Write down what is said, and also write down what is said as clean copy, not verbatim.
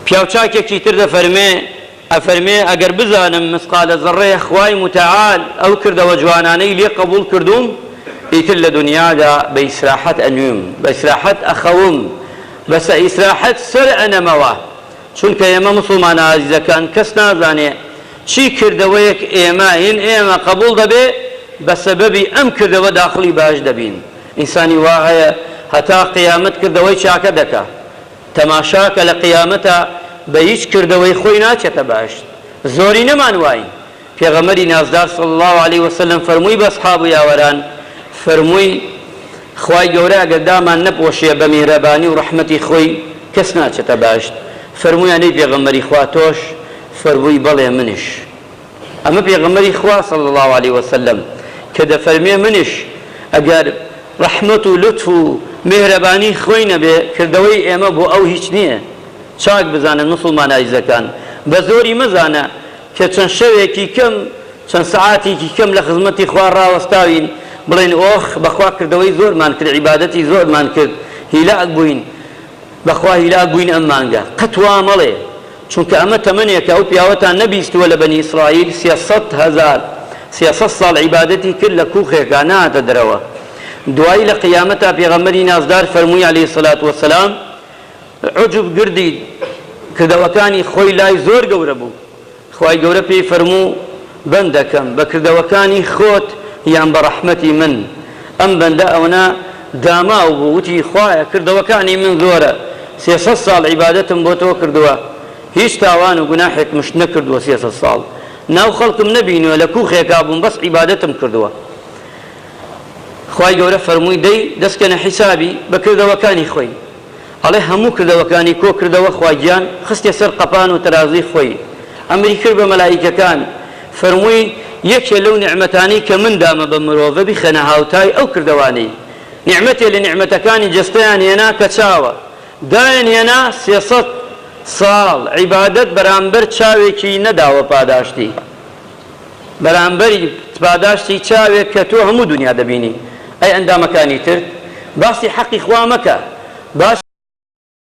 پیاوچاکێکی تر دەفەرمێ، ئەفەرمێ، ئەگەر بزانم مسقالە زەڕەیە خوای متعال ئەو کردەوە جوانانەی لێ قبوڵ کردووم، ئیتر لە دونیادا بە ئیسراحەت ئەنوم، بە ئیسراحەت ئەخەوم، بە ئیسراحەت سەر ئەنەمەوە، چونکە ئێمە موسڵمانە ئازیزەکان کەس نازانێ چی کردەوەیەک ئێمە هین ئێمە قبوڵ دەبێ بە سەبەبی ئەم کردەوە داخڵی بەهەشت دەبین، ئینسانی وا هەیە هەتا قیامەت کردەوەی چاکە دەکا، تەماشاکە لە قیامەتا بە هیچ کردەوەی خۆی ناچێتە بەهەشت زۆرینەمان واین پێغەمبەری نازدار صلی اللە علیە وسلم فەرمووی بە ئەسحاب و یاوەران فەرمووی خوای گەورە ئەگەر دامان نەپۆشێ بە میهرەبانی و ڕەحمەتی خۆی کەس ناچێتە بەهەشت فەرموویان ئەی پێغەمبەری خوا تۆش فەرمووی بەڵێ منیش ئەمە پێغەمبەری خوا صلی اللە علیە وسلم کە دەفەرموێ منیش ئەگەر ڕەحمەت و لوتف و میهرەبانی خۆی نەبێ کردەوەی ئێمە بۆ ئەو هیچ نییە چاک بزانن موسڵمان ئازیزەکان بە زۆری مەزانە کە چەند شەوێکی کەم چەند سەعاتێکی کەم لە خزمەتی خوا ڕاوەستاوین بڵێن ئۆخ بەخوا کردەوەی زۆرمان کرد عیبادەتی زۆرمان کرد هیلاک بووین بەخوا هیلاک بووین ئەم مانگە قەت وا مەڵێ چونکە ئەمە تەمەنێکە ئەو پیاوەتان نەبیستووە لە بەنی ئیسرائیل 300 هەزار 300 ساڵ عیبادەتی کرد لە کوخێکا نەهاتە دەرەوە دوایی لە قیامەتا پێغەمبەری نازدار فەرمووی علیە الصلوة والسلام عجب گردی کردەوەکانی خۆی لای زۆر گەورە بوو خوای گەورە پێی فەرموو، بەندەکەم، بە کردەوەکانی خۆت یان بە ڕەحمەتی من؟ ئەم بەندە ئەوەنە داماو بوو، وتی، خوایە کردەوەکانی من زۆرە، 300 ساڵ عیبادەتم بۆ تۆ کردووە، هیچ تاوان و گوناحێکمشت نەکردووە، 300 ساڵ ناو خەڵکم نەبینیوە، لە کوخێکا بووم بەس عیبادەتم کردووە. خوای گەورە فەرمووی، دەی دەستکەنە حیسابی بە کردەوەکانی خۆی. ئەڵێ هەموو کردەوەکانی کۆ کردەوە خوا گیان خستیە سەر قەپان و تەرازوی خۆی ئەمری کرد بە مەلائیکەکان فەرمووی یەکێ لەو نیعمەتانەی کە من دامە بە مرۆڤ بیخەنە هاوتای ئەو کردەوانەی نیعمەتێ لە نیعمەتەکانی جەستەیان هێنا کە چاوە دایان هێنا 300 ساڵ عیبادەت بەرامبەر چاوێکی نەداوە پاداشتی بەرامبەری پاداشتی چاوێک کە تۆ هەموو دونیا دەبینی ئەی ئەندامەکانی ترت باسی حەقی خوا مەکە باسی.